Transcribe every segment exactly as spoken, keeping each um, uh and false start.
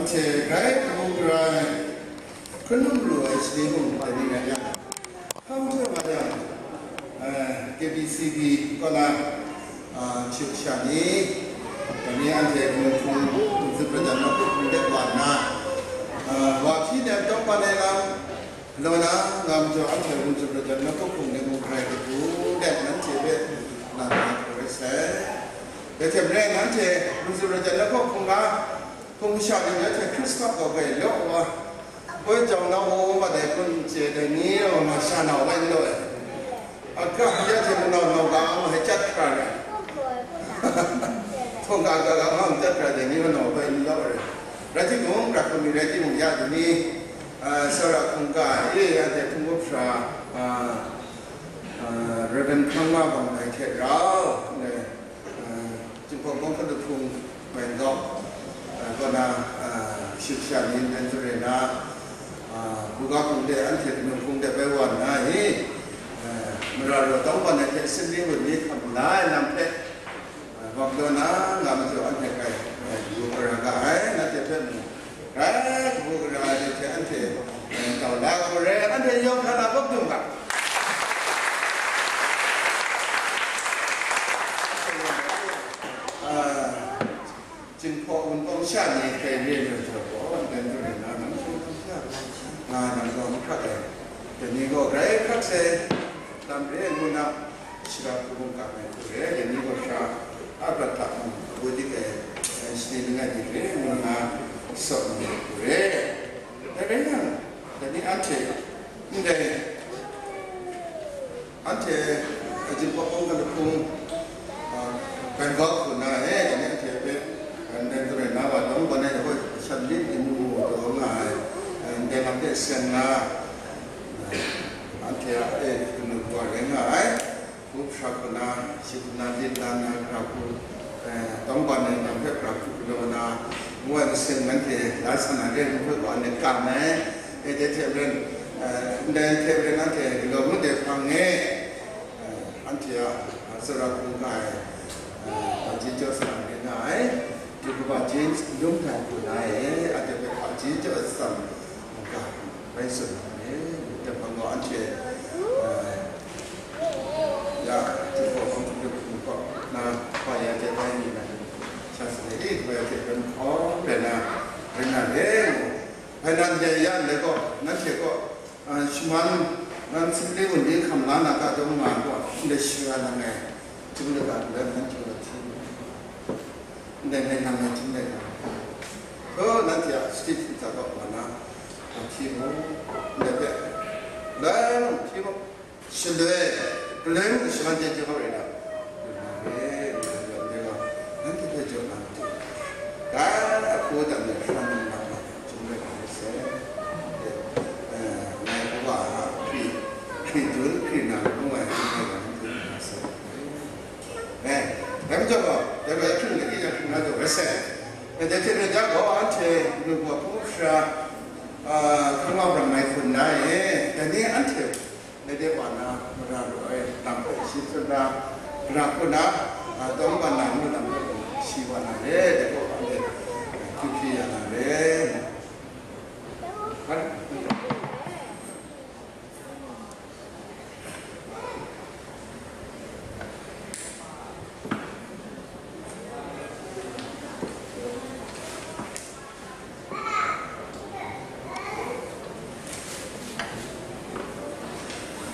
Hte rai kabu gara ai, hkun hkrum lu ai shani mung dai ni rai yang, hkam hte wa yang, eh, K B C B kaw na, ah, shu sha ni, dai ni anhte hkun hkrum, hkun hkrum hkun hkrum de wa nna, ah, wa hpyi nem tawng ban ai lam, Law na, nga majaw anhte Wunzu Rajan na hpung ni mung hkrai kabu let nanhte hpe na na hkrai rai sai. Rai hte maren, nanhte Wunzu Rajan na hpung na hpung masha ni, nanhte Hkristu kaw hpe law wa, koi jawng na wa, wa ma dai kun chye dai ni, wa ma sha na wa bai n law ai. Aga ya hte manaw naw ga ma hai chyat hkra ai. Hpung ga ga ga ma chyat hkra dai ni manaw bai n law ai. Rai timung, hkra hkrum mi rai timung, ya dai ni, ah, tsawra hkungga e, ya dai hpung up hkra, ah, ah, Reverend Hkrang Ma Bang ai hte rau, ne, ah, Jinghpaw Bawng Hkalup Hpung Wen Gawk, ah, kaw na, ah, shu sha ni, Wen Zarin na, ah, buga hpung de, anhte kanu hpung de bai wa nna i, ah, mara raw tawng ban ai hte, Assembly wun ni hkam la ai lam hpe, ah, bawk taw na, nga majaw anhte hkrai, ah, yu gara ga ai, nanhte hpe mung, rai kabu gara ai hte anhte, eh, tau la hku rai, anhte yawng hkra na bawk dung ga. Ah, Jinghpaw Wunpawng sha ni hkrai re ai majaw gaw, ndai hte rai na, nang hkrai hkrak ai, dai ni gaw grai hkrak sai, lam re ai ngu na, shara hku mung ga ai hku re, dai ni gaw sha a prat hta mung, abu dik ai, eh, shani langai dik re, ngu na, tsawp ai hku re. Dai rai yang, dai ni anhte, ndai, anhte, Jinghpaw Bawng Hkalup Hpung, ah, Wen Gawk hku na e, dai ni anhte hpe, ah, ndai hte rai na wa, dawng ban ai hoi, shan lit i mu mu taw nga ai, ah, ndai lam hte seng na, ah, anhte a e, kanu wa rai nga ai. Hku hkra hku na, shi hku na, lit la na, hkra hku, eh, tawng ban ai lam hpe hkra hku galaw na, ngu ai masin nanhte la sa na re ai hpe wa, ne kam ai, e, dai hte maren, eh, ndai hte maren anhte galaw ngut ai hpang e, eh, anhte a, a, tsawra hkungga e, eh, hpaji jaw sa na re nga ai, du kaba James lung hkrai hku na e, anhte hpe hpaji jaw sa na re nga ai. Bai tsun ai, dai hpang gaw anhte, eh, ya, Jinghpaw Bawng Hkalup Hpung kaw na, hpa ya hte bai mi na, sha saw e, hpa ya hte bai mahkaw rai na, rai na re mu. Bai na ndai ya ndai gaw, nanhte gaw, eh, shaman, nan Assembly wun ni hkam la na ga dawng nga gaw, ndai shara lang ai, Chyum laga hpe nanhte gaw hti mu. Ndai ngai nang ngai htim rai nga. Gaw, nanhte a state hta gaw mana, a hti mu, ndai hpe, lai mung hti mu, shaloi, galoi mung shaman chye chye hkau rai na, lu na re, lu na re, ndai gaw, nanhte hpe jaw na matu, dai ahku atam de hkra nang na ma, Chyum rai nga ai sai. Eh, ngai kawa a hkri, hkri dun, hkri na, ngu ai, ngu ai, ngu ai, ngu ai, Eh, dai majaw gaw, dai gaw ya hkring de, ya hkring na jaw rai sai. Eh, dai hte maren ya gaw, anhte manu gaw hpung hkra, ah, hkrang wa brang mai hku nna e, dai ni anhte, dai de wa na, mara raw ai lam hpe shi hkun na, mara hku na, ah, tawng ban na, ngu lam hpe shi wa na re, dai gaw anhte, hkyu hkye ya na re.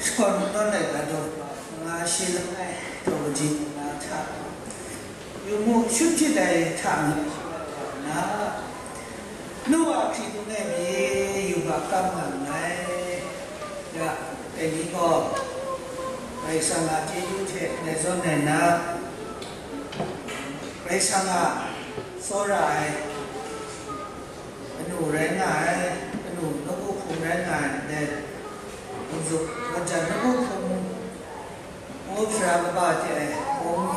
Shakawn kungdawn laika daw, nga shi langai, daw kaji nga hta, yu mu, shut hpyit ai hta na, nu wa hkri hpung e pyi, yubak kam nga nngai. Ya, dai ni gaw, Karai Kasang a chyeju hte ndai zawn ai na, Karai Kasang a tsawra ai kanu rai nga ai, kanu nawku hpung rai nga ai, ndai, Wunzu, Wunjan nawku hpung, Hpung sara kaba hte, hpung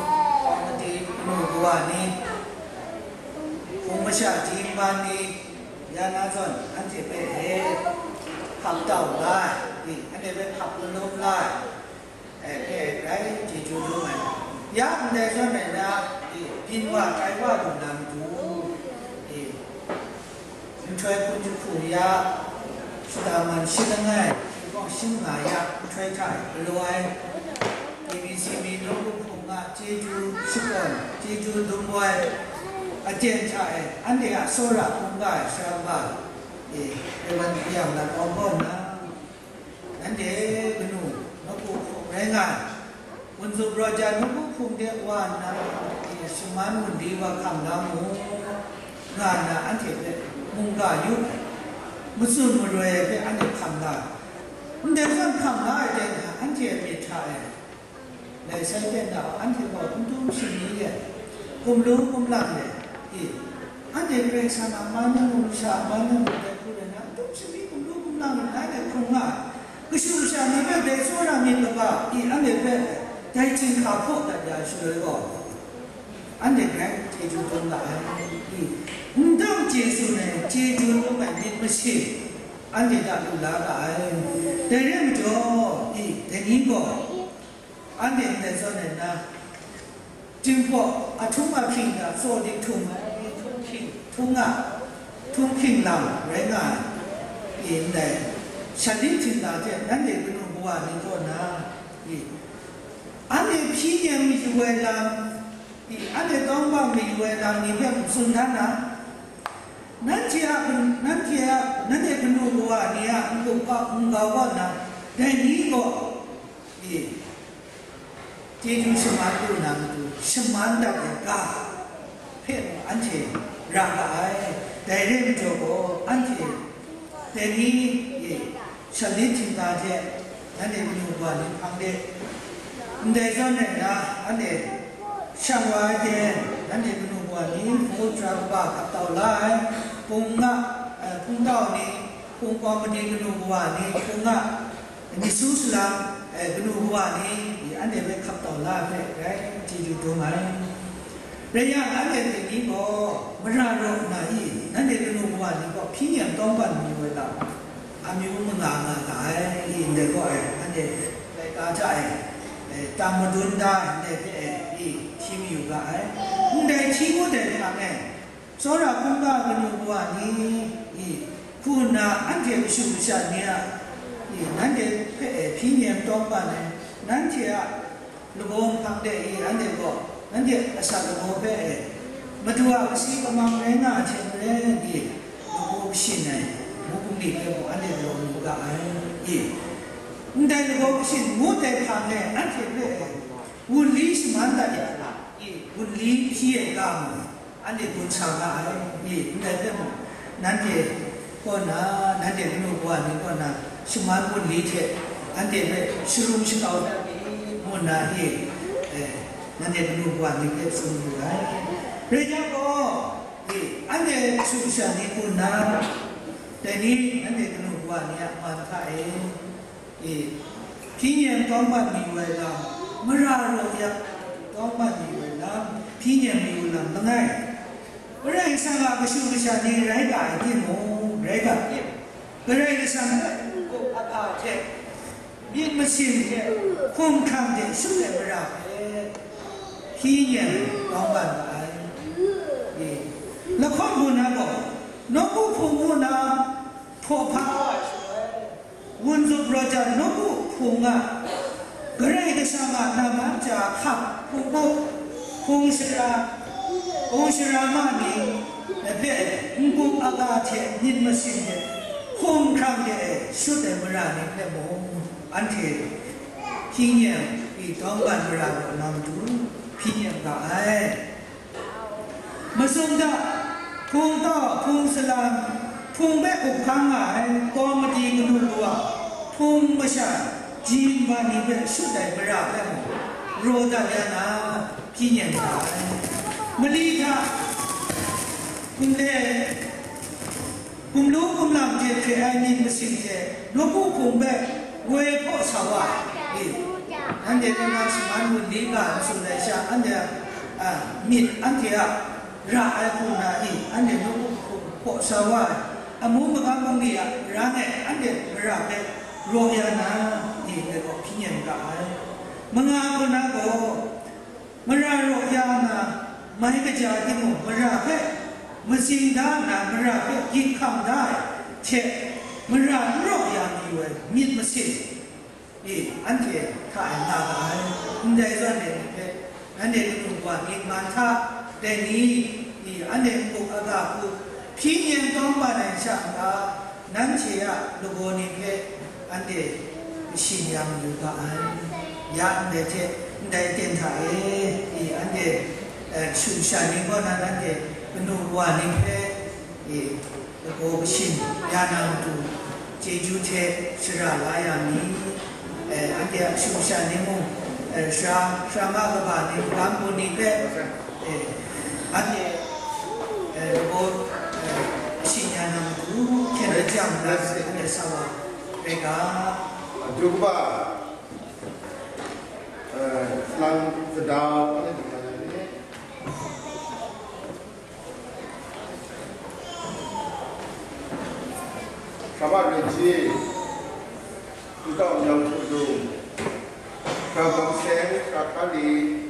mati manu kawa ni, hpung masha ji nman ni, ya na zawn, anhte hpe e hpap tau la ai, i, anhte hpe hpap malum la ai, e, hpe rai chyeju dum ai. Ya ndai zawn rai na, i, byin wa tai wa lu na matu, i, Nhtoi hpung jahku ya, shada man shi langai, shi gaw shim nga ya, nhtoi hta e galaw ai, A B C mi nawku hpung a chyeju shakawn, chyeju dum wai, aten hta e, anhte a tsawra hkungga ai sara kaba, e, Rev. Yang Lat Awng kaw nna, nanhte kanu nawku hpung rai nga ai, Wunzup Raw Jan nawku hpung de wa nna, e, shaman wunli wa hkam la mu, nga nna anhte hpe mungga yu ai, matsun maroi ai hpe anhte hkam la ai. Ndai zawn hkam la ai ten hta, anhte a myit hta e, lai sai ten hta, anhte gaw n dum shingni let, kumlu kumlang let, e, anhte Karai Kasang a man na mung, masha a man na mung, dai hku rai nna, n dum shingni kumlu kumlang let, anhte hkrung nga ai. Kashu kasha ni hpe dai tsawra myit kaba, i, anhte hpe dai chyinghka hpaw dat ya shaloi gaw, anhte grai chyeju dum ga ai, i, n dang chyeju ai, chyeju dum ai myit masin, anhte hta lu la ga ai. Dai rai majaw, i, dai ni gaw, anhte ndai zawn ai nna, Jinghpaw ahtung ahkying hta tsaw dinghtung ai, htunghking, htunga, htunghking lam rai nga ai, e, ndai, Shanli htingga hte nanhte kanu kawa ni kaw na, e, anhte hpyi nem mayu ai lam, e, anhte tawngba mayu ai lam ni hpe n tsun dan na, nanhte a, nanhte a, nanhte kanu kawa ni a n-gup n-gau kaw na, dai ni gaw, e, chyeju shaman lu na matu, shaman dat ai ga hpe mung anhte ra ga ai. Dai rai majaw gaw, anhte dai ni e Shanli htingga hte nanhte kanu kawa ni hpang de, ndai zawn rai nna, anhte shang wa ai hte, nanhte kanu kawa ni hpung tara kaba hkap tau la ai, hpung a, eh, hpung tau ni, hpung kawmati kanu kawa ni, hpung a, Myit su salang, eh, kanu kawa ni, anhte hpe hkap tau la ai hpe grai chyeju dum ai. Rai yang, anhte dai ni gaw mara raw nna i, nanhte kanu kawa ni gaw hpyi nem tawngban mayu ai lam, amyu manga nga ga ai, i, ndai gaw ai, anhte laika hta e, eh, tam madun da ai, ndai hpe e, i, hti mayu ga ai. Ndai hti ngut ai hpang e, Tsawra hkungga kanu kawa ni, i, hku nna anhte kashu kasha ni a, i, nanhte hpe e hpyi nem tawngban ai, nanhte a lagaw nhpang de, i, anhte gaw, nanhte asak lagaw hpe e, Madu a kasi kamang rai nga ai hte maren, i, lagaw kashin ai, mung bungli hpe gaw anhte galaw mu ga ai, i, ndai lagaw kashin ngut ai hpang e anhte hpe e, wunli shaman dat ya ra, i, wunli hpyi ai ga mu, anhte gun sa nga ai, i, ndai hpe mung, nanhte kaw na, nanhte kanu kawa ni kaw na, shaman wunli hte anhte hpe sharung shakau dat mi, ngu nna, i, eh, nanhte kanu kawa ni hpe tsun wu ai. Rai yang gaw, i, anhte kashu kasha ni hku nna, dai ni nanhte kanu kawa ni a man hta e, E, hpyi nem tawngban mayu ai lam, mara raw ya tawngban mayu ai lam, hpyi nem mayu lam langai. Karai Kasang a kashu kasha ni rai ga ai timung, rai ga ai tim, Karai Kasang hpe n-gup aga hte, myit masin hte, hkumhkrang hte shut ai mara hpe, hpyi nem tawngban ga ai. E, lahkawng hku na gaw, nawku hpung hku na hpaw hpa wa ai shaloi, Wunzup Raw Jan nawku hpung a, Karai Kasang a nambat ja hkap hpung hpung, hpung sara, hpung sara ma ni hpe n-gup aga hte myit masin hte hkumhkrang de e shut ai mara ni hpe mung, anhte hpyi nem i tawngban mara kaw na matu hpyi nem ga ai. Mazum ga, hpung tau, hpung salang, hpung hpe up hkang nga ai kawmati kanu kawa, hpung masha, jinghpaw ni hpe shut ai mara hpe mung, raw dat ya na, hpyi nem nga ai. Mali hta, hpung de, Kumlu kumlang hte hkre ai myit masin hte nawku hpung hpe woi hpaw sa wa ai. Anhte kaw na shaman wunli ga n tsun ai sha, anhte a, a, myit anhte a ra ai hku na i, anhte nawku hpung hpaw sa wa ai. Amu magam bungli a rang e, anhte mara hpe raw ya na, i, ndai gaw hpyi nem ga ai. Manga kaw na gaw, Mara raw ya na, mai kaja timung, mara hpe Matsing da nna mara hpe ginhkang da ai hte, mara n raw ya mayu ai myit masin e, anhte hta e nga ga ai. Ndai zawn dai ni hpe, anhte kanu wa myit man hta, dai ni, i, anhte n-gup aga hku hpyi yen tawng ban ai sha n-ga, nanhte a lagaw ni hpe anhte kashin ya mayu ga ai. Ya ndai hte, ndai ten hta e, i, anhte, eh, shu sha ni kaw na nanhte kanu wa ni hpe, i, lagaw kashin ya na matu, chyeju hte shara la ya mi. Eh, anhte a shu sha ni mung, eh, sara, sara ma kaba ni, gam bun ni hpe, eh, anhte, eh, lagaw, eh, kashin ya na matu, hkyen ai jang na, anhte sa wa rai ga. Adu kaba, eh, salang sadau, anhte Shabbat Rinchi, N Tau Myang Hkru Dung, Hkra Bang Seng, Hkra Hkali,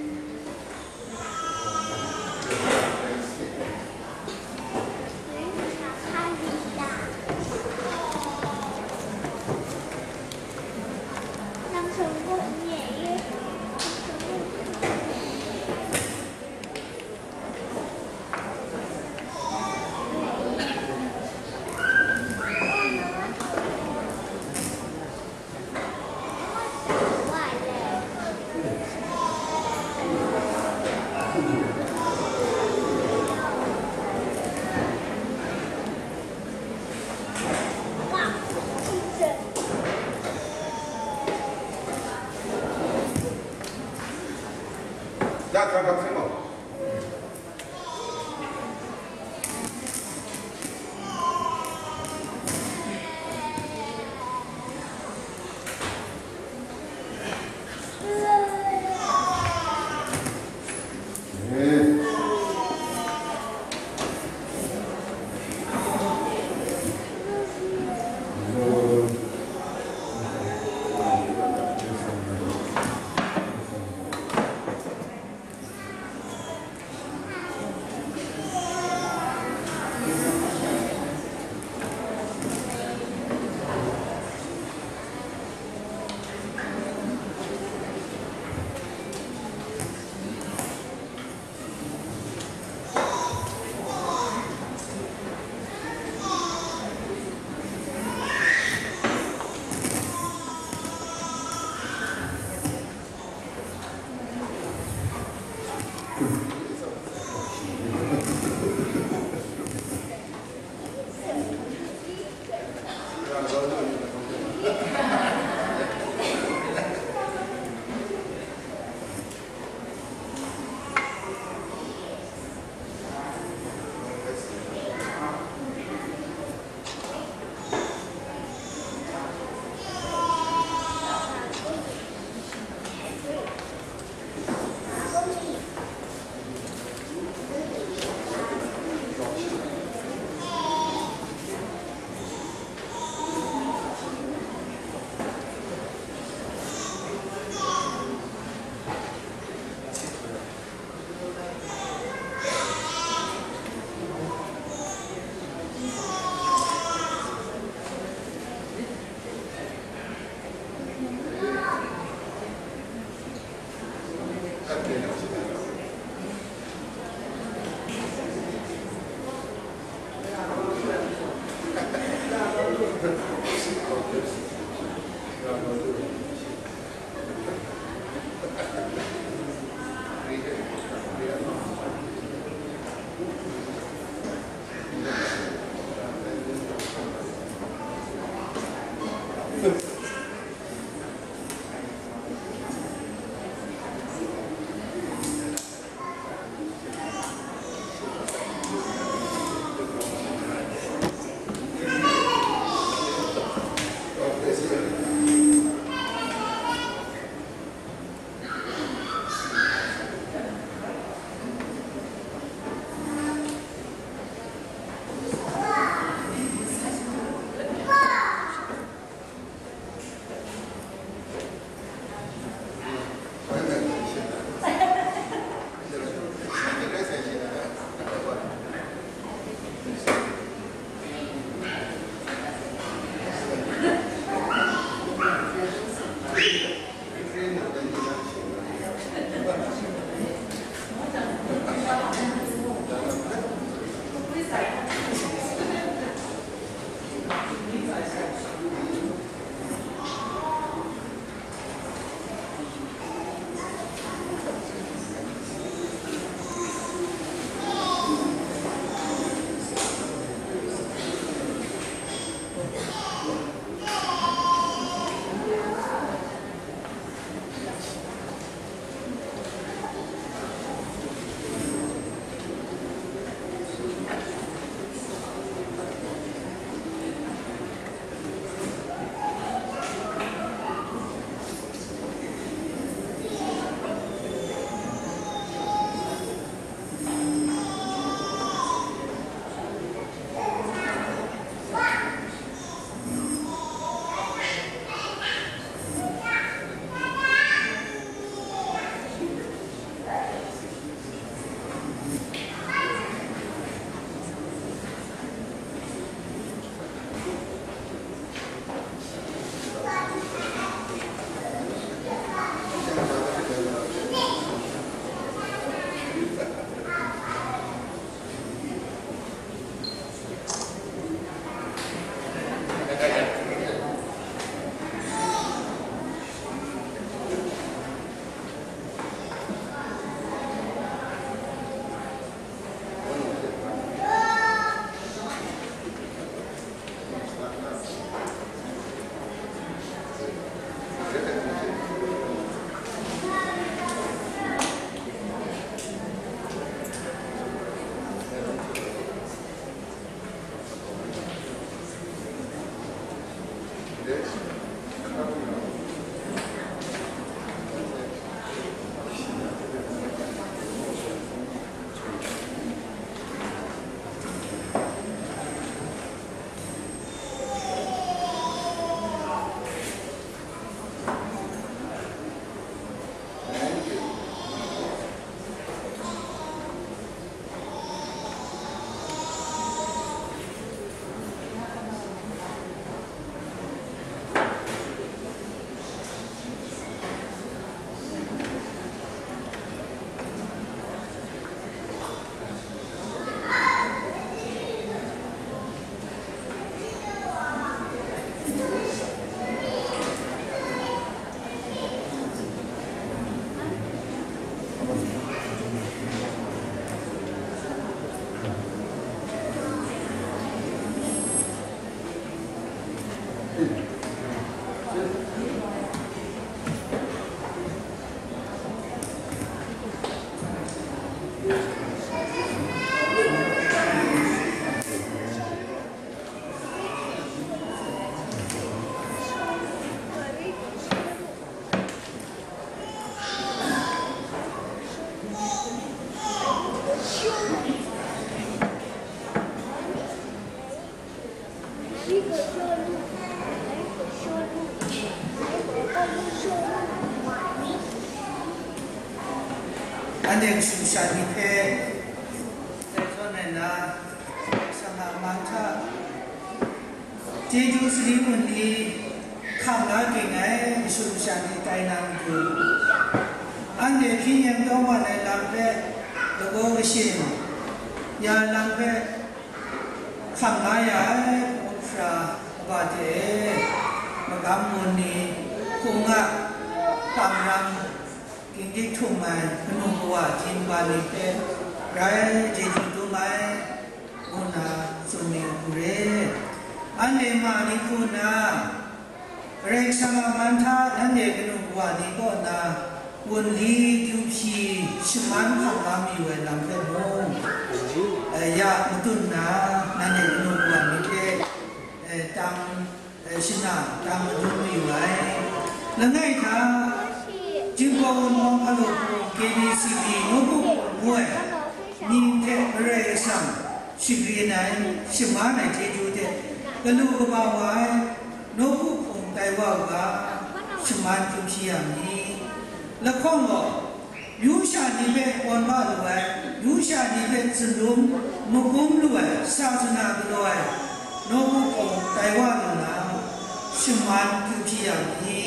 Anhte kashu kasha ni hpe dai zawn ai na, Karai Kasang a man hta chyeju sari wunli hkam la ging ai kashu kasha ni tai na matu, anhte hpyi yen tawng mat ai lam hpe lagaw kashin ya ai lam hpe hkam la ya ai hpung hkra kaba hte magam gun ni, hpung a hpang ram, gindik htum ai kanu kawa, jinghpa ni hpe grai chyeju dum ai, ngu nna tsun mi u hku re. Anhte ma ni hku nna, Karai Kasang a man hta nanhte kanu kawa ni kaw na wunli kyu hpyi shaman hkam la mayu ai lam hpe mung, eh, ya matut nna, nanhte kanu kawa ni hpe, eh, tang, eh, shana, tang madun mayu ai. Langai hta, Jinghpaw Wunpawng Hpalu Hpung, K B C B, nawku hpung ngu ai mying hte Karai Kasang shagrin ai, shaman ai chyeju hte galu kaba wa ai, nawku hpung tai wa u ga, shaman kyu hpyi ya mi. Lahkawng gaw, myu sha ni hpe kawn ba lu ai, myu sha ni hpe zunlum magum lu ai, sa zuna galaw ai, nawku hpung tai wa lu na, shaman kyu hpyi ya mi.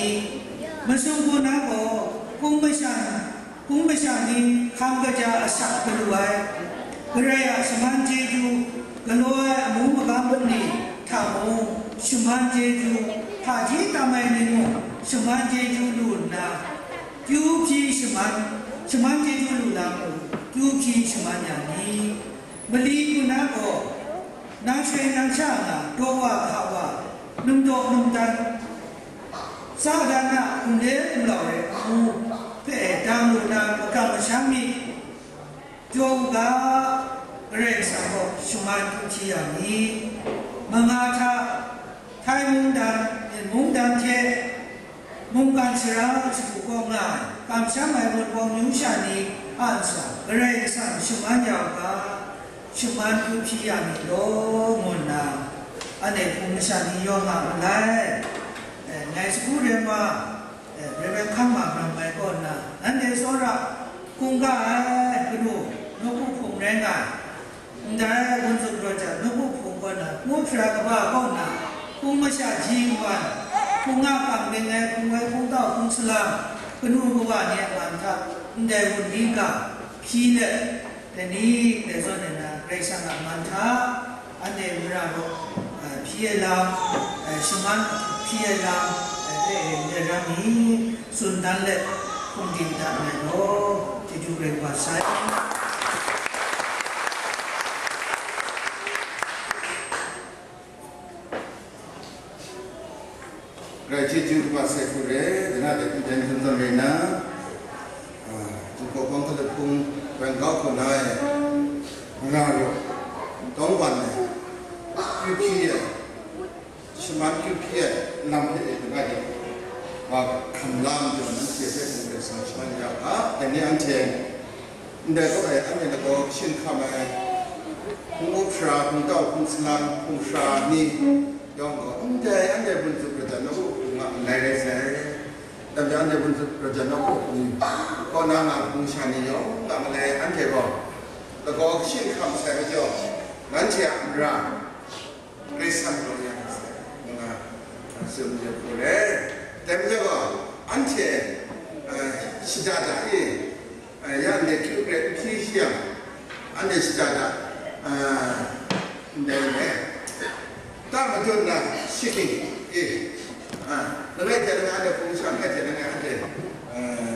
Masum hku na gaw, hpung masha, hpung masha ni hkam kaja asak galu ai, Karai a shaman chyeju galaw ai amu magam ni hta mung, shaman chyeju hpaji tam ai ni mung, shaman chyeju lu nna, kyu hpyi shaman, shaman chyeju lu lam, kyu hpyi shaman ya mi. Mali hku na gaw, nang shoi nang sha nga, daw wa, hka wa, num daw num dan, sa dan a hkum de hkum lau ai amu hpe dang lu na, makam masham mi jaw u ga, Karai Kasang gaw shaman kyu hpyi ya mi. Manga hta, Htai mungdan, Myen mungdan hte mungkan sara shagu kawng nga ai, kamsham ai Wunpawng myu sha ni a ntsa, Karai Kasang shaman ya u ga, shaman kyu hpyi ya mi law, ngu nna, anhte hpung masha ni yawng nga ma lai. Eh, ngai sagu ren wa, eh, Reverend Hkang Ma Bram Mai kaw nna, nanhte tsawra hkungga ai kanu nawku hpung rai nga ai, ndai Wunzuk Raw Jat nawku hpung kaw na, hpung hpra kaba kaw na, hpung masha ji n-wan, hpung a hpang ning ai, hpung wai, hpung tau, hpung salang, kanu kawa ni a man hta, ndai wunli ga hpyi let, dai ni dai zawn ai na, Karai Kasang a man hta, anhte mara raw, eh, hpyi ai lam, eh, shaman hpyi ai lam, eh, hpe e n rai ram mi, tsun dan let, hpung ding dan ai law, chyeju rai wa sai. Rai chyeju kaba sai hku re, dana de hpyi dan hkun zawn rai na, ah, Jinghpaw Wunpawng Hpalu Hpung ran kau hku na e, mara raw, tawng wan ai, kyu hpyi ai, Shaman kyu hpyi ai lam hpe e, langai de wa hkam la majaw, nanhte hpe mung de sa shaman ya ga, dai ni anhte ndai kaw e, anhte lagaw kashin hkam ai hpung up sara, hpung tau, hpung salang, hpung sara ni yawng gaw, ndai anhte bun zup rajan na u, nga ndai rai sai. Dai majaw, anhte bun zup rajan na u ni kaw na nga hpung sha ni yawng nga malai, anhte gaw lagaw kashin hkam sai majaw, nanhte a mara Karai Kasang gaw ya na sai, ngu na tsun majaw hku re. Dai majaw gaw, anhte, eh, shada da e, eh, ya ndai kyu hpyi shi yang, anhte shada da, eh, ndai le, ta matut na shi ting e, ah, langai hte langai anhte hpung sha, langai hte langai anhte, eh,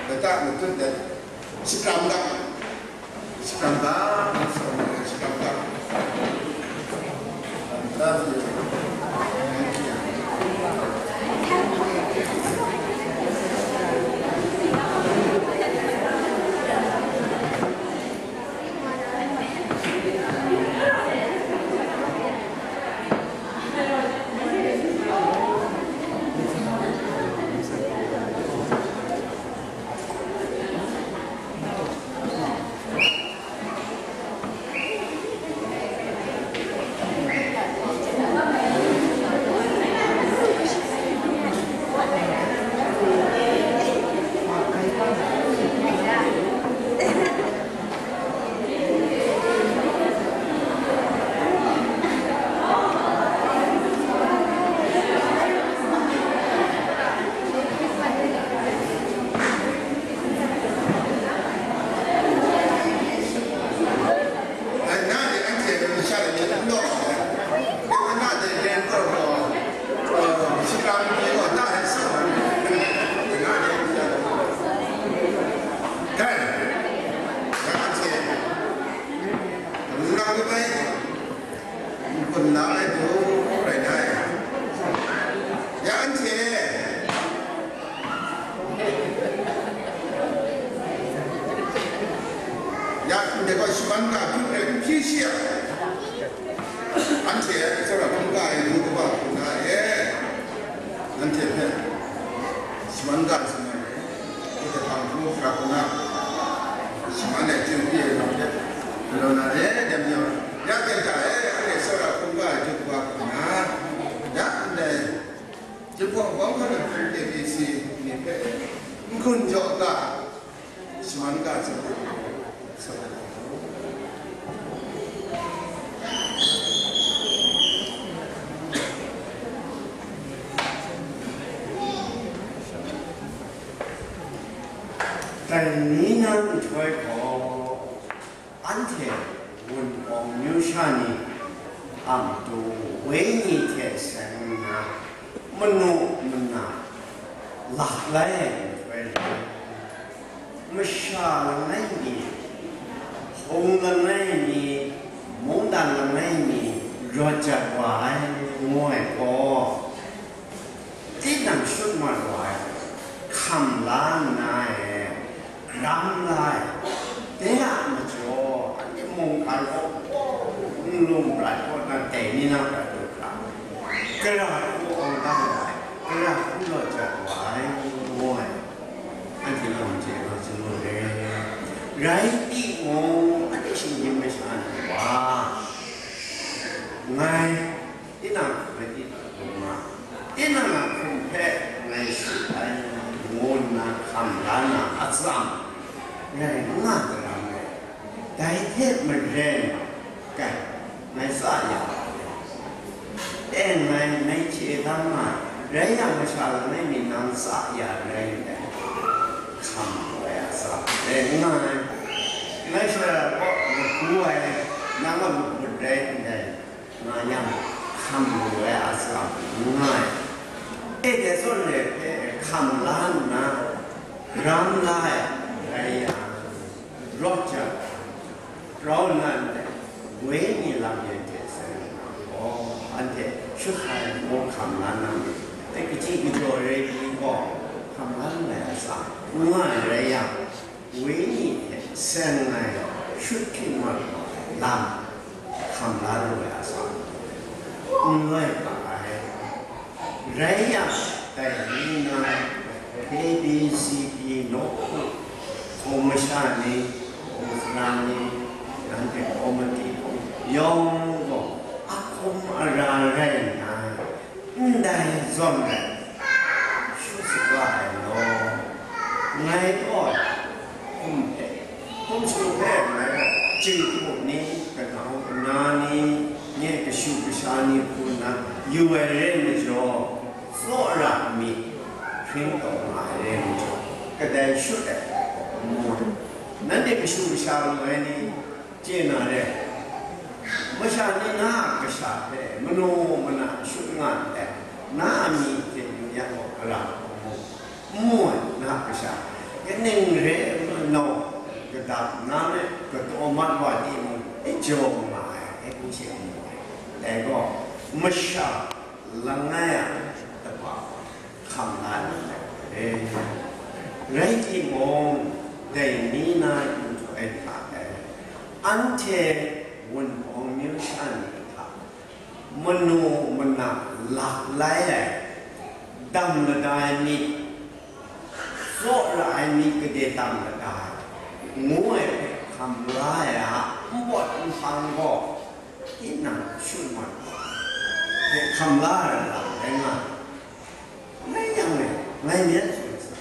lata matut dat, shakram ga, shakram ga, shakram ga. N-gun la ai du rai na ai. Ya anhte, ya ndai gaw shaman ga hpyi hpyi shi a, anhte tsawra hkungga ai du kaba hkungga e, anhte hpe shaman ga ai. Hpang hpung hkra hkuna, shaman ai chyeju pyi ai lam hte galaw na re ai majaw, ya kata e, anhte tsawra hkungga ai jut wa hkuna, ya ndai Jinghpaw Wunpawng hkawhkam hpung A B C ni hpe n-gun jaw ga, shaman ga ai hte. Dai ni na nhtoi gaw, anhte Wunpawng amyu sha ni a matu wenyi hte seng nna, manu mana lak lai ai nhtoi rai, masha langai mi, hpung langai mi, mungdan langai mi rawt jat wa ai, ngu ai gaw, tinang shut mat wa ai, hkam la nna e, ram la ai, dai a majaw, anhte mungkan gaw, nlung prat kaw na dai ni na prat lu hkra, gara hku awng dang wa ai, gara hku rawt jat wa ai, ngu ai. Anhte yawng hte nga tsun mu re. Rai timung, anhte shinggyim masha ni wa, ngai, tinang hpe tinang hkum nga, tinang a hkum hpe ngai tsun ai, ngu nna hkam la na atsam, rai n nga daram ai. Dai hte maren, kai, ngai tsa ya ai. E, ngai, ngai chye da nga ai, rai yang, masha langai mi nang tsa ya rai ndai, hkam lu ai atsam rai n nga ai. Ngai shara kaw lagu ai, nang a mahput rai ndai, nga yang, hkam lu ai atsam n nga ai. E, dai zawn re hpe hkam la nna, ram la ai, rai yang, rawt jang, grau nnan dai, wenyi lam yen hte seng nna gaw, anhte shut ai ngu hkam la na myit, dai kachyi kajawng rai ni gaw, hkam la n rai a sa, n nga ai rai yang, wenyi hte seng ai shut hkying mat wa ai lam, hkam la lu ai a sa, n rai ga ai. Rai yang, dai ni na, K B C P nawku hkum masha ni, hkum sara ni, nanhte hkum mati hkum yawng gaw, a hkum ara rai nna, ndai zawn rai, shu saga ai law, ngai gaw hkum hpe, hkum shu hpe ngai gaw jinghku ni, kanau kana ni, nye kashu kasha ni hku nna yu ai re ai majaw, tsawra ai myit hpring taw nga ai re ai majaw, kadai shut ai hpe gaw n mu ai. Nanhte kashu kasha lu ai ni, chye na re, masha ni na a kasha hpe manu mana shut nga ndai, na a myit hte yu yang gaw, hkra n mu, n mu ai, na a kasha, kaning re ai manu, gadap na me kataw mat wa timung, e jaw nga ai, e n chye n mu ai. Dai gaw, masha langai a kaba hkam la na ai. Rai timung, dai ni na yu htaw e hta e, anhte wunpawng myu sha ni hta manu mana lak lai ai, dam lada ai myit, tsawra ai myit gade dam lada ai, ngu ai hpe hkam la ai a npawt nhpang gaw, tinang shut mat wa ai hpe hkam la ai lam rai nga ai. Rai yang e, ngai myit tsun sa,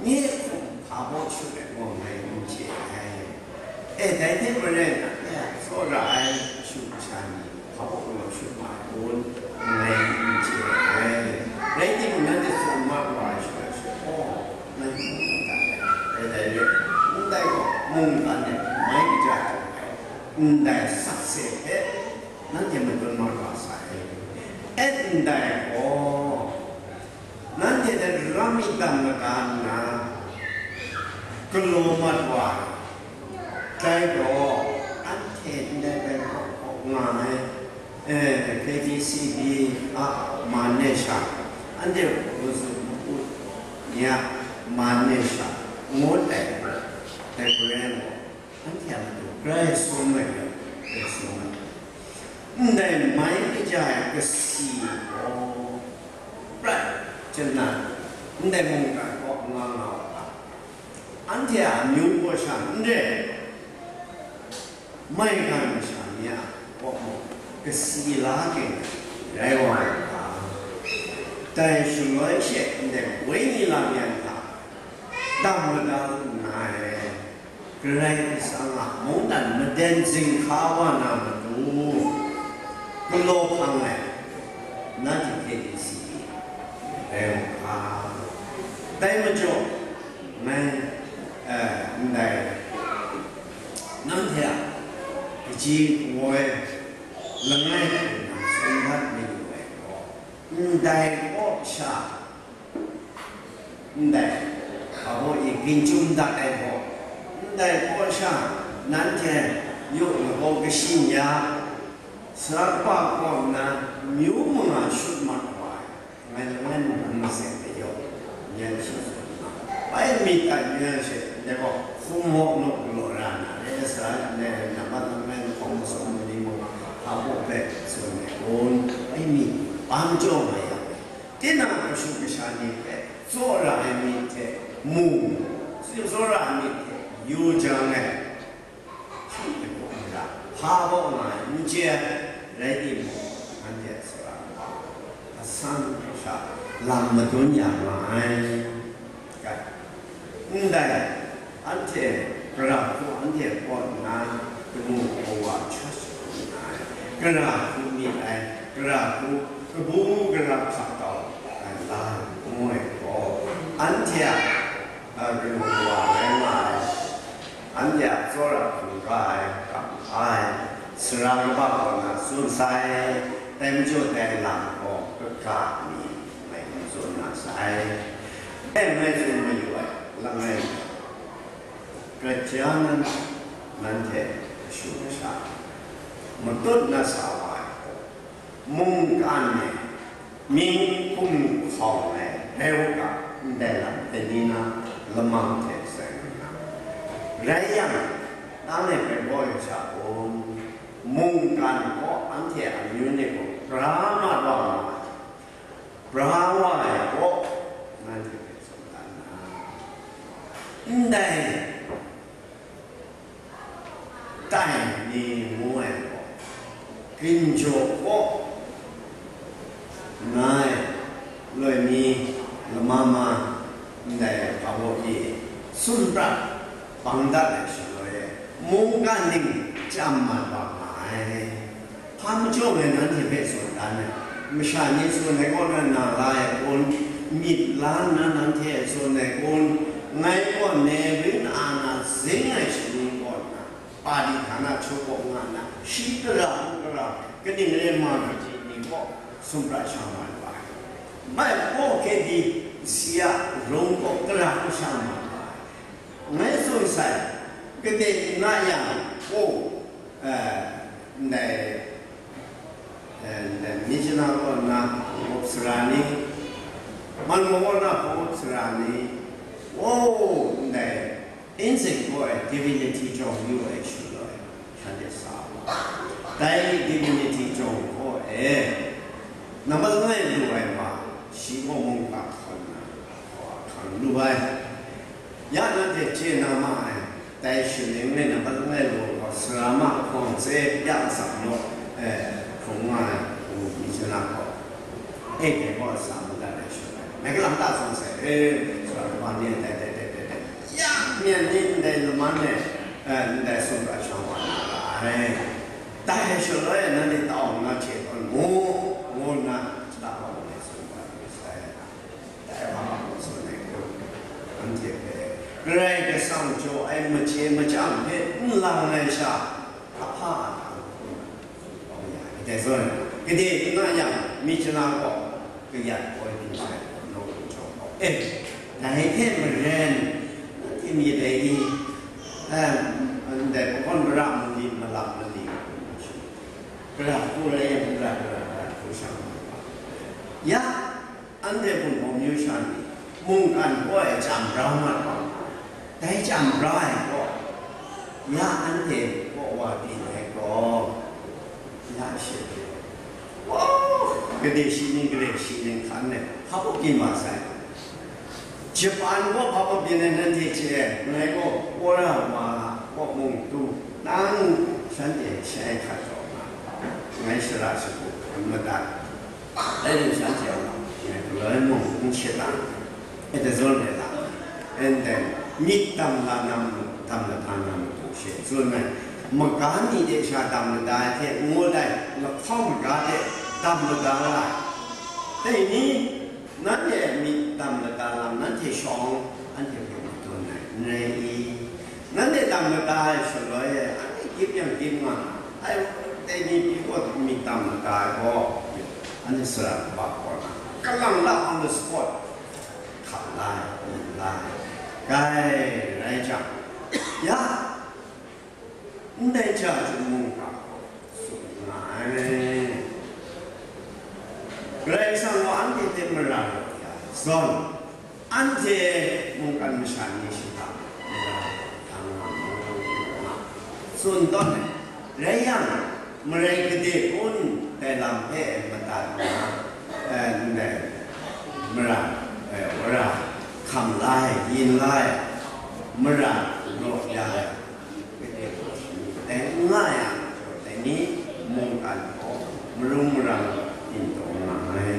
nye hkum hpa baw shut ai gaw ngai n chye ai. E, dai hte maren na, ya, tsawra ai kashu kasha ni hpa baw galaw shut ma ai kun, ngai n chye ai. Rai timung, nanhte tsun mat wa ai shut ai she, aw, ngai n chye ai. Dai, dai re, ndai gaw, mungkan e mai kaja ai, ndai sakse hpe nanhte madun mat wa sai. E, ndai gaw, nanhte hte ram mi dam lada nna, galaw mat wa ai. Dai gaw, anhte ndai bai hkawk hkawk nga ai, eh, K B C P a man e sha, anhte hku tsun makut ni a man e sha, ngut ai, dai hku rai nna, anhte a matu grai sawm ai, grai sawm ai. Ndai mai kaja ai kasi gaw, prat chyanan, ndai mungkan kaw nga nga wa ta? Anhte a amyu gaw sha n re, maigan masha ni a kaw mung kasi la ging rai wa ai hka? Dai shaloi she ndai wenyi lam yan hta dam mada nna e, Karai Kasang a mungdan maden zinghka wa na matu galaw hkang ai, nanhte hte di si rai u hka? Dai majaw, ngai, eh, ndai, nanhte a kaji kawoi langai hku nang tsun dat mayu ai gaw, ndai kaw sha, ndai, hpa baw e ginjum dat ai gaw, ndai kaw sha, nanhte yu lagaw kashi ya, Sara kaba kaw nna myu manga shut mat wa ai, ngai langai ningnan masek de yaw, yan shi tsun nna, bai myit dat yu yang she, ndai gaw hkum hawk naw galaw ra nna, dai sara ndai nambat langai lahkawng masum mali mung, hpa baw hpe tsun ai kun, bai myit, ban jaw nga yang, tinang kashu kasha ni hpe tsawra ai myit hte mung, tsawra ai myit hte yu jang ai, hpa baw nga ai n chye ai, rai timung, anhte a sara kaba asan sha lam madun ya nga ai. Ndai, anhte gara hku anhte kaw nna, kanu kawa hkra shagu nna ai, gara hku myit ai, gara hku kabu gara hkap kau ai la ai, ngu ai gaw, anhte a, a, kanu kawa rai nga ai, anhte a tsawra hkungga ai, kamhpa ai, sara kaba kaw na tsun sai, dai majaw dai lam gaw kaga mi mai n tsun na sai. E, mai tsun mayu ai langai, grai ja nan, nanhte kashu kasha matut na sa wa ai gaw, mungkan e mying hkum hkawng ai rai u ga, ndai lam dai ni na lamang hte sai nna, rai yang, nang e bai baw yu sha kun, mungkan gaw anhte amyu ni gaw pra mat wa nga ai. Bra wa ai kaw, nanhte hpe tsun dan na, ndai tai ni ngu ai kaw, ginjaw kaw, nga ai loi mi lama ma ndai hpa baw pyi sumrat bang dat ai shaloi e, mungkan ning chyam mat wa nga ai. Hpa majaw ngai nanhte hpe tsun dan ai, masha ni tsun ai kaw na, na la ai kun, myit la nna nanhte tsun ai kun, ngai gaw Nerin ana zing ai shaning kaw na, Padi htana hkawk nga nna, shi tara hku tara, kaning rai nme, kaji ni gaw sumrat sha mat wa ai. Mai gaw kedi si a rung gaw tara hku sha mat wa ai. Ngai tsun sai, kade na yang, o, eh, ndai, eh, ndai Myitkyina kaw na hpung up sara ni, Manmawng kaw na hpung up sara ni, o, ndai, Inzing kaw e Divinity jawng yu ai shaloi, shanhte sa wa. Dai Divinity jawng kaw e nambat langai lu ai wa, shi gaw mungkan hkawn na, hkang lu ai. Ya nanhte chye na ma ai, dai shaning e nambat langai lu ai wa, sara ma hkawng tse ya atsam law, eh, hkrung nga ai, hpung myit chana gaw, e, dai gaw atsam madat ai shaloi, mai kalang ta zawn sai, e, sara ma ni, dai, dai, dai, dai, dai, ya myen ni ndai laman e, eh, ndai sumrat shang wa na ra ai. Dai shaloi nanhte tau nna hte tawn mu, ngu nna, shata wa ai sumrat yu sai. Dai wa hpa tsun ai kun, anhte hpe, Karai Kasang jaw ai machye machyang hpe n lang ai sha, ahpa a hta n hkrum ai. Dai zawn, kade n nga yang, Myitkyina gaw kayat koi byin sai, naw jaw gaw, e, dai hte maren, nanhte myit ai ni, em, ndai hpawk mara mali, malap mali, gara hku rai yang, gara, gara, gara hku shang, ya, anhte Wunpawng myu sha ni mungkan kaw e chyam bra mat wa, dai chyam bra ai kaw, ya anhte kaw wa byin ai gaw, ya she, wow, gade shi ning, gade shi ning hkan ai, hpa baw byin wa sai. Japan kaw hpa baw byin ai nanhte chye ai, ngai gaw wora wa, kaw mung tu, nang shanhte shai hkat taw nga, ngai shara shagu n madat. Dai lam shanhte a lam, ngai galoi mung n shadang, e, dai zawn rai la, and then, myit dam la na matu, dam lada na matu she tsun ai, maga ni de sha dam lada ai hte ngut ai, lahkawng maga de dam lada ra ai. Dai ni, nanhte myit dam lada lam, nanhte shawng, anhte hpe madun ai, n rai i? Nanhte dam lada ai shaloi e, anhte gyip yang gyip nga ai, dai ni pyi gaw myit dam lada ai gaw, anhte sara kaba kaw na, kalang la on the spot, hkam la ai, myit la ai, kai rai jang, ya, ndai ja chyum mungkan gaw tsun nga ai. Karai Kasang gaw anhte hte mara rawt ya zawn, anhte mungkan masha ni shada mara rawt ya nga mu, nga tsun tawn ai. Rai yang, marai gade kun dai lam hpe madat nna, eh, ndai mara, eh, wora hkam la ai, yin la ai, mara rawt ya ai, gade gaw shani dai n nga yang, dai ni mungkan gaw marung marang yin taw nga ai.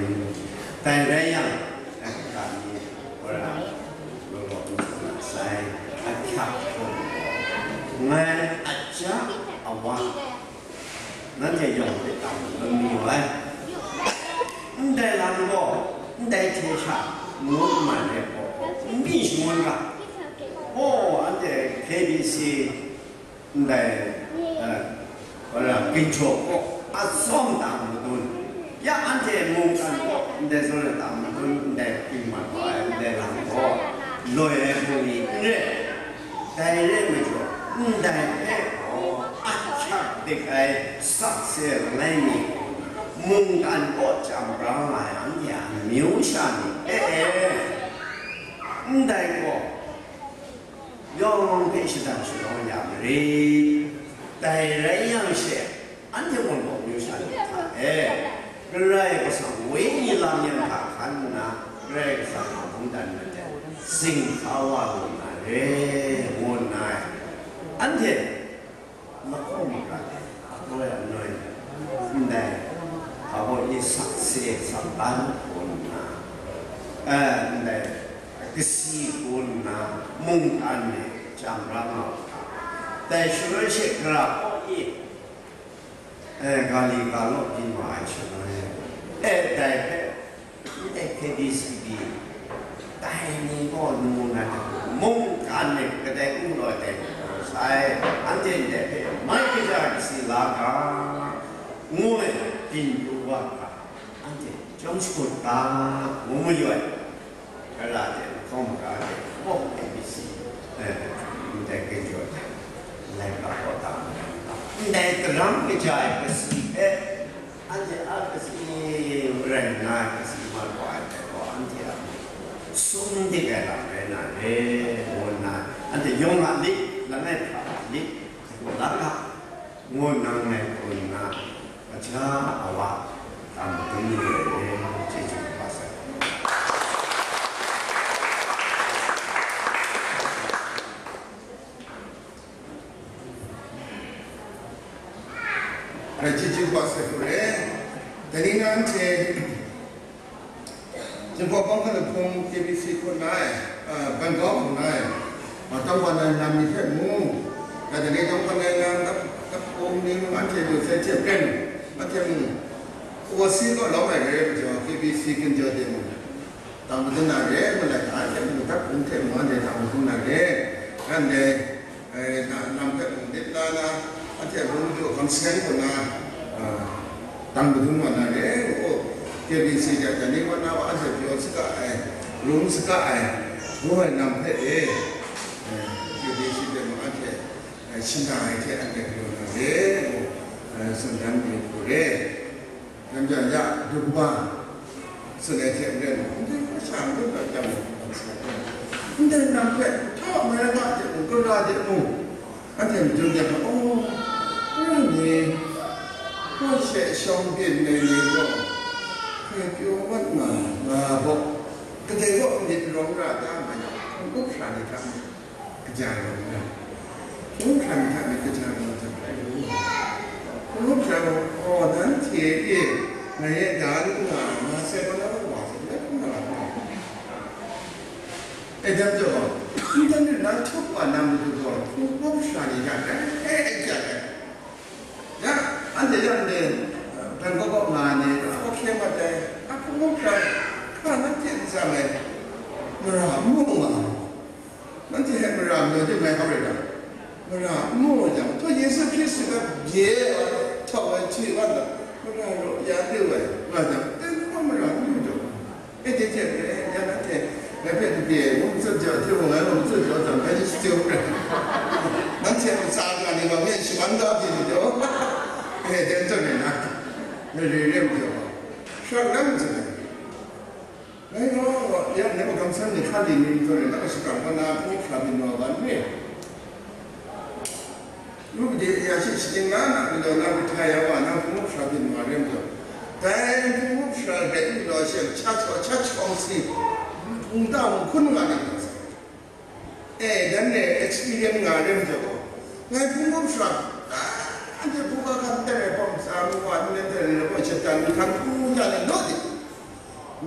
Dai rai yang, dai kaga ni wora law law n tsun na sai, ahkyak hkrum gaw, ngai aja awa, nanhte yawng hpe tam madun mayu ai. Ndai lam gaw, ndai hte sha ngut mat ai gaw, n byin shangun ga, oh, anhte K B C ndai, eh, wora ginhtaw kaw atsawm tam madun, ya anhte mungkan kaw ndai zawn e tam madun, ndai hpring mat wa ai ndai lam gaw loi ai hpung ni n rai. Dai rai majaw, ndai hpe gaw ahkyak dik ai sakse langai mi, mungkan kaw chyam bra nga ai anhte a amyu sha ni hpe e, ndai gaw yawng hpe shadang shalawng ya marit. Dai rai yang she, anhte Wunpawng myu sha ni hta e, Karai Kasang wenyi lam yan hta hkan nna, Karai Kasang a mungdan maten zing sa wa lu na re, ngu nna, anhte lahkawng makra de, atai anoi, ndai, hpa baw i sakse saktan hku nna, eh, ndai, kasi hku nna, mungkan e chyam ra nga u hta, dai shaloi she gara kaw i, eh, ga li ga law byin wa ai shaloi, eh, dai hpe, ndai K B C B, dai ni gaw nu na hta mungkan e kadai n galaw ai dai hku sai, anhte ndai hpe mai kaja ai kasi la ga, ngu ai byin pru wa ga, anhte chyawm shakut ga, ngu mayu ai. Gara de lahkawng makra de, oh, A B C, eh, ndai kajawt ai, laika kaw ta, ndai daram kaja ai kasi hpe, anhte a kasi rai nna, kasi mat wa ai hpe gaw, anhte a sum dik ai lam rai na re, ngu nna, anhte yawng a lit, langai hkra a lit, la ga, ngu nna ngai hku nna, kaja awa tam madun ni ai e, chyeju kaba sai. Rai chyeju kaba sai hku re, dai ni na anhte, Jinghpaw Bawng Hkra Lahpung K B C hku nna e, a, Bangkok hku nna e, a, tawngban ai lam ni hte mung, rai dai ni tawngban ai lam dap, dap hkum ni mung anhte lu sai hte maren, anhte mung, overseas kaw lawm ai re ai majaw, K B C ginjaw de mung, tang madun na re, malai hta hte mung, dap hkum hte mung anhte tang madun na re, rai ndai, Eh, na, nam hpe mung lit la na, anhte a bungli hkam seng kaw na, ah, tang madun wa na re, ngu, K B C de, dai ni kaw na wa anhte pyaw saga ai, rung saga ai, ngu ai nam hpe e, eh, K B C de mung anhte, eh, shana ai hte anhte pyaw na re, ngu, eh, tsun dan mayu hku re. Lam jang ya, du kaba, tsun ai hte maren, ndai hkra sha n-gun taw chyam ai, ndai nam hpe, htawk mai ra ga hte mung, gara hte mung, anhte madun yang, oh, ya ni, hkra she shawng byin ai ni gaw, hkrai pyaw mat nga, nga gaw, kadai gaw myit rawng ra da nga yang, hkungkup hkra ni hta, Kaja rawng na, hkungga hkra ni hta myit kaja rawng jang rai lu. Hkungga hkra gaw, aw, nanhte e, ngai e da lu nga, nga sai gaw na wa sa, ya hkungga hkra. E, dai majaw, ntan rin na htup wa na matu gaw, hkungga hkra ni hta rai, rai, rai, rai. Ya, anhte ya ndai, eh, Bangkok kaw nga ai ni, a hkawhkye mat ai, a hpung hkra, hkra nanhte n tsang ai, mara n mu nga ai. Nanhte hpe mara n mu ai, dai mai hkap rai ta? Mara n mu nga jang, htaw Yesu Hkristu hpe bye ai wa, htawk ai, hti wa ta, mara raw ya lu ai, nga jang, dai ni gaw mara n mu jaw. E, de hte maren, ya nanhte, ngai hpe kabye ngu matsun jaw, hte mung ngai gaw matsun jaw jang, ngai hte shachyen rai. Nanhte matsa ga ni gaw ngai shaman da byin ni jaw. E, de n tawn rai na, ngai re re mu jaw, shawng na matsun ai. Ngai gaw, ya, ngai gaw kamsham ni hkra li ni n tawn rai, nang shakram kaw na hpung hkra byin wa ga n re. Ru de ya shi shaning la na, galaw na, kahtoi ya wa na, hpung hkra byin wa re majaw, dai hpung hkra rai galaw she, cha chaw, cha chaw si, hpung ta hpung hkun nga ni nga sai. E, dan e experience nga re majaw, ngai hpung hkra, a, anhte hpung hkra hkan tai ai pawng, sa mu wa, n len tai ai pawng, shatan hkan hpung ja le naw de.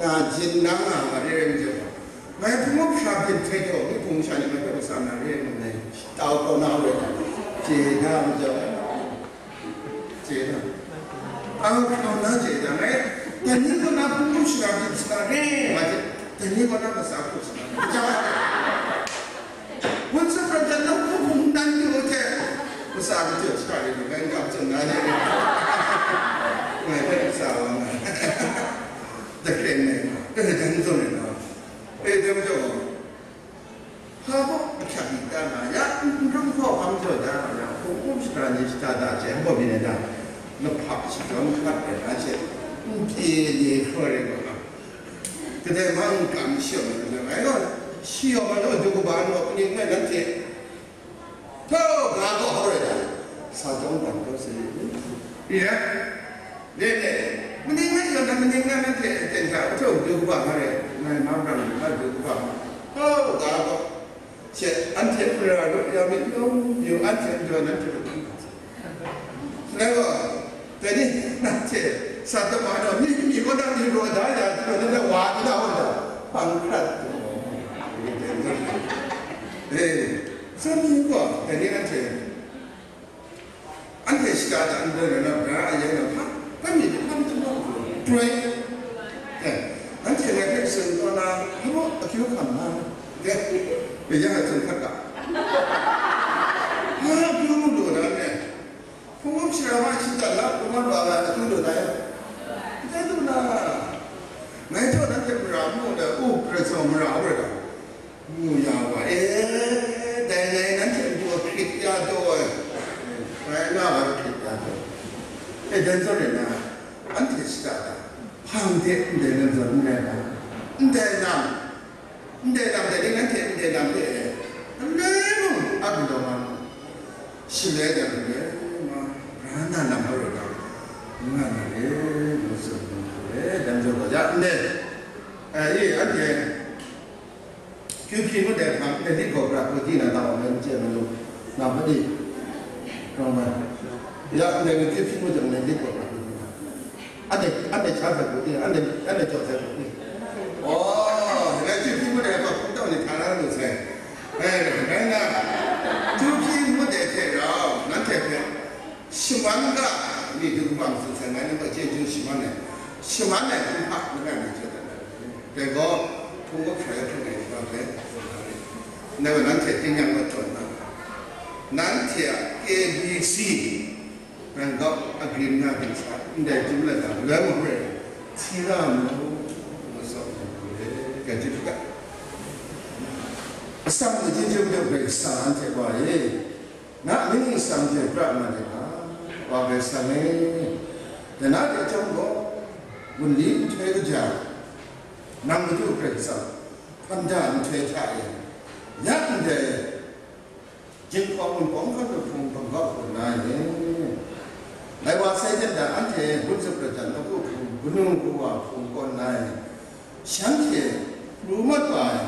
Na jin nang nga ma re ai majaw, ngai hpung hkra byin hte gaw, myi hpung sha ni ngai hpe matsan na re ai, ngai tau kau na we, chye na majaw, chye na. Tau kau na chye na, ngai dai ni kaw na hpung hkra byin sa na re, ma chye, dai ni kaw na matsa hku sa na re, majaw. Wunsa prat dan na hpung hpung dan yu hte, matsa majaw sha re, ngai n gap tsun na re, ngai hpe matsa wa nga. Dakren ai, e, dai ni zawn ai na, e, dai majaw, hpa gaw ahkyak myit da nga, ya, n rum hkaw hkam jaw da nga, ya, hpung hpung shara ni shada da hte, hpa byin ai da, lahpa shadawn hkat ai da hte, n pyi ni hkrai rai nga, kadai ma n kam shawng ai da, ngai gaw, shi yawng ai law, du kaba nau, kaning rai nanhte, Hpaw ga gaw hkau rai ta, sa chyawm dan kau sa yu. Ri rai? Re re. Maning ngai gaw Maning na nanhte ten hta, "Ahtau du kaba nga re, ngai ma brang du, nga du kaba nga." Oh, ga gaw, she, anhte mara ru ya myit, yawng yu, anhte njaw nanhte ru. Ngai gaw, dai ni, nanhte sa dama naw, mi, mi kaw na mi raw da ya, jaw na wa da, wa da, hpang hkrat. Eh, sa mi gaw, dai ni anhte, anhte shada da, n rai na, bra a yai na, hpa, hpa mi, hpa mi, hpa mi, pray. Eh, anhte ngai hpe tsun taw na, hpa mu, akyu hkam na, eh, ya, ya, tsun hkrat ga. Ha, akyu mu lu na, eh. Hpung up shara ma shinggan la, hpung up wa la, akyu lu na, eh. Dai lu na, ngai jaw nanhte mara mu da, u, Karai Kasang mara u rai ga. Mu ya wa, e, dai ngai nanhte ndu hkrit ya taw ai, ngai nga wa hkrit ya taw. E, dan zawn rai na, anhte shada da, hpang de ndai lam zawn n rai na, ndai lam, ndai lam dai ni nanhte ndai lam de, n rai mung, a du daw nga mu, shaloi dan rai ma, ra na lam hkau rai na, nga na re, ngu tsun ngu hkau re, dan zawn gaw ya ndai, e, anhte, Kyu hpyi ngut ai hpang, ndai lit gaw pra hku di na, na wa ngai n chye ai, na lu, na hpa di? Rawng ai. Ya, ndai ngut kyu hpyi ngut jang, ndai lit gaw pra hku di na. Anhte, anhte sha sai hku di, anhte, anhte jaw sai hku di. Oh, ngai kyu hpyi ngut ai hpang, hkum tau ni hta na lu sai. Eh, rai na, kyu hpyi ngut ai hte rau, nanhte hpe shaman ga mi du kabang tsun sai, ngai nang hpe chyeju shaman ai, shaman ai hku hpa, nang ngai chye dat ai. Dai gaw, hpung up hkrai hpung ai ni hpe, nang gaw nanhte tingnyang mat tawn na, nanhte a K B C, nang gaw agrim na ginsa, ndai chyum lata, galoi mahkra, hti ra mu, ngu tsun ai hku le, grai chyu hkra. Atsam ni chyeju Karai Kasang anhte wa e, na ning nsang hte pra nga ai ga, wa Karai Kasang e, dai na de chyawm gaw, gun li nhtoi kaja, nang Madu Karai Kasang, hkam da nhtoi hta e, ya ndai, jinghpaw ngun pawng hkan hpung bang ga hkrum na e, dai wa sai jen da, anhte gun zup rat jan nawku hpung, kanu kawa hpung kawn na e, shanhte pru mat wa ai,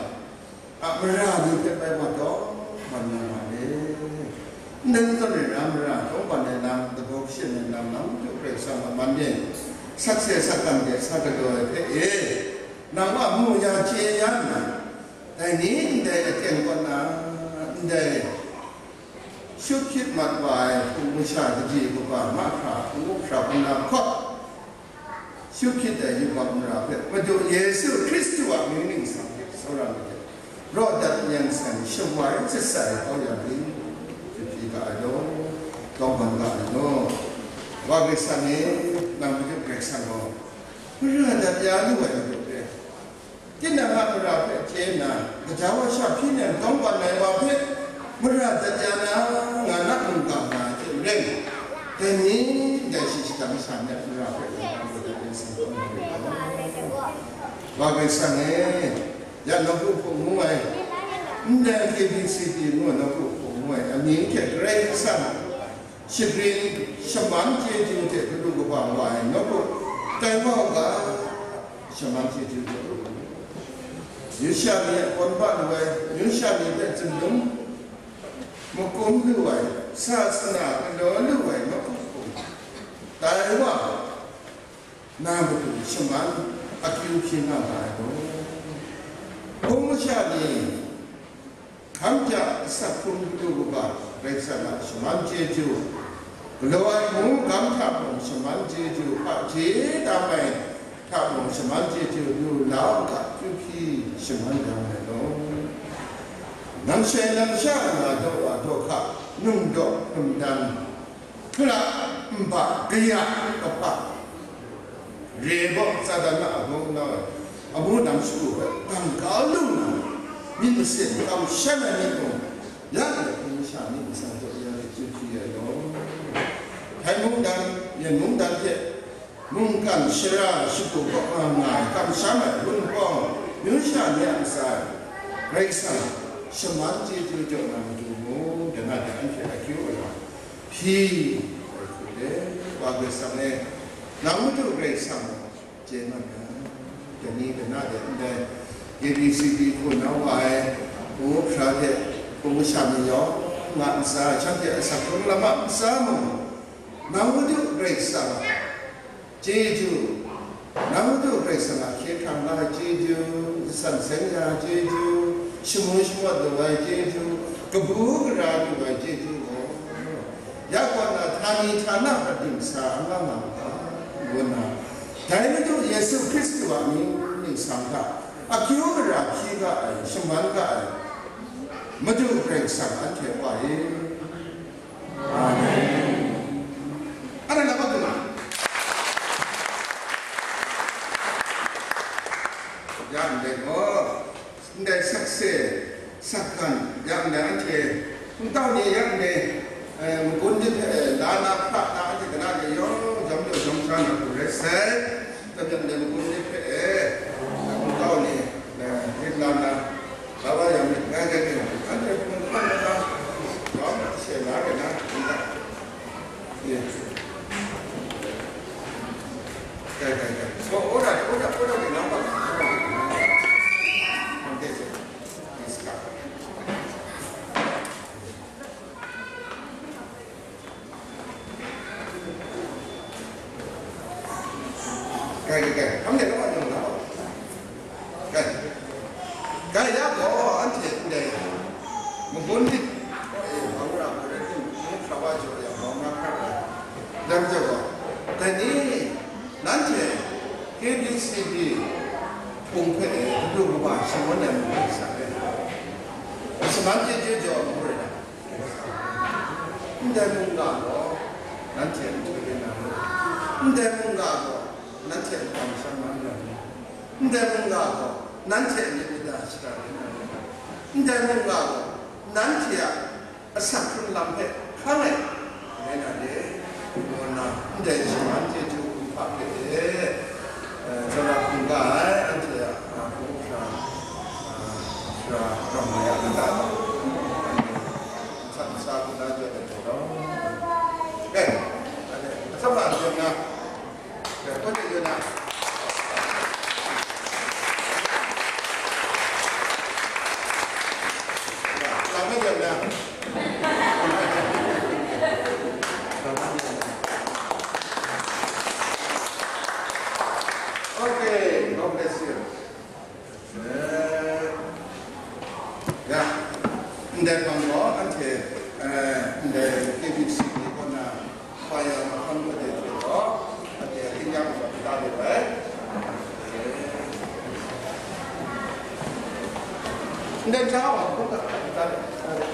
a mara ni hpe bai wa taw, man na nga le. Ndai n zawn rai na, mara tawngban ai lam, dabaw kashin ai lam, nang Madu Karai Kasang a man e, sakse sakang de sa galaw ai hpe e, nang wa mu ya chye ya nna, dai ni ndai aten kaw na, ndai shut hkyit mat wa ai hpung masha kaji kaba mahkra hpung up hkra hpung na hkawt, shut hkyit ai yubak mara hpe Madu Yesu Hkristu a mying ningsang hte tsawra ai hte, raw dat nyan san shamai nsat sai kau yang ni, hpyi ga ai law, tawngban ga ai law. Wa Karai Kasang e, nang Madu Karai Kasang gaw, mara dat ya lu ai majaw hpe, tinang a mara hpe chye nna, gaja wa sha hpyi nna tawngban ai wa hpe mara dat ya na, nga na mungga nga ai hte maren, dai ni ndai shi shadang masha ni a mara hpe nga na mara dat ya sai kau na re ai. Wa Karai Kasang e, ya nawku hpung ngu ai, ndai K B C P ngu ai nawku hpung ngu ai amying hte Karai Kasang shagrin shaman chyeju hte galu kaba wa ai nawku tai wa u ga, shaman chyeju hte galu. Yusha ni a kawn ba lu ai, Yusha ni hpe zunlum makum lu ai, sasana galaw lu ai nawku hpung tai wa, na matu shaman akyu hpyi nga ma ai gaw, hpung masha ni, hkam hta asak hkrung matu kaba Karai Kasang a shaman chyeju, galaw ai mungkan hta mung shaman chyeju, hpaje tam ai hta mung shaman chyeju, lu la u ga, kyu hpyi shaman yang ai law. Nang shai nang sha nga daw wa daw hka, num daw, num dan, hkra nba kaya kaba, re baw Satan a abawng nau ai amu nang shagu hpe bang kau lu nna, myit masin kamsham ai myit mung, ya hpe hpung masha myit masang jaw ya hte chyu hpyi ai law. Htai mungdan, yen mungdan hte mungkan shara shagu kaw nga nga ai kamsham ai wunpawng, myu sha ni a ntsa e, Karai Kasang shaman chyeju jaw na matu mung, dana de anhte akyu ai wa hpyi ai hku le, wa Karai Kasang e, nang matu Karai Kasang Chye mat ai, dai ni dai na de ndai A B C D hku nau wa ai, hpung hkra hte hpung masha ni yawng nga ntsa, shanhte a asak hkrung lam a ntsa mung, nang Madu Karai Kasang a chyeju, nang Madu Karai Kasang a hkye hkrang nga ai chyeju, san seng ya ai chyeju, shamu shamawt lu ai chyeju, kabu gara lu ai chyeju gaw, ya kaw na htani htana hkra dingsa n nga nga ai, ngu nna, dai Madu Yesu Hkristu a mying ningsang hta akyu gara hpyi ga ai, shaman ga ai Madu Karai Kasang anhte Wa e. Amen. Anhte na ma dum a? Ya ndai gaw, ndai sakse, sakgan, ya ndai anhte, ntau ni ya ndai, eh, magun ni hpe, eh, la na, hkra na, anhte kana de yawng jam lu jam sha na hku rai sai. Jam ya ndai magun ni hpe, eh, ntau ni, eh, rit la na, la wa yang myit, ngai rai rai, anhte hpung hkan na, yawng she la rai na, nta. Ye. Kai, kai, kai. So, ora, ora, ora, ora, ora, ora. Kai, kai, kai. Kam de law, law, law. Kai. Kai ya gaw, anhte ndai magun myit, e, Baura Korintu mung hkra wa jaw yang, bawng na hkra ai. Dai majaw gaw, dai ni, nanhte K B C B hpung hpe, e, kadu kaba shangun ai mung hpe sa ai. Shaman chyeju jaw ai mung rai na. Ndai mungga gaw nanhte a nhtoi rai na ru, ndai mungga gaw nanhte a makam sha man na ru, ndai mungga gaw nanhte a myit mada shada rai na ru, ndai mungga gaw nanhte a asak hkrung lam hpe hkang ai rai na re, ngu nna ndai shaman chyeju kumhpa hpe e, e, tsawra hkungga ai anhte a, a, hpung hkra, a, hkra ram mai a lata, Nsat nsa hku na jaw ai hte rau. E, ahtama jaw na, e, kawt de jaw na. Lam na jaw na. Okay, God bless you. Eh, ya, ndai hpang gaw, anhte, eh, ndai K B C ni kaw na, choir mahkang made hte gaw, anhte a tingnyang gaw da de ai. Ndai hta wa, hkawm da, da de ai.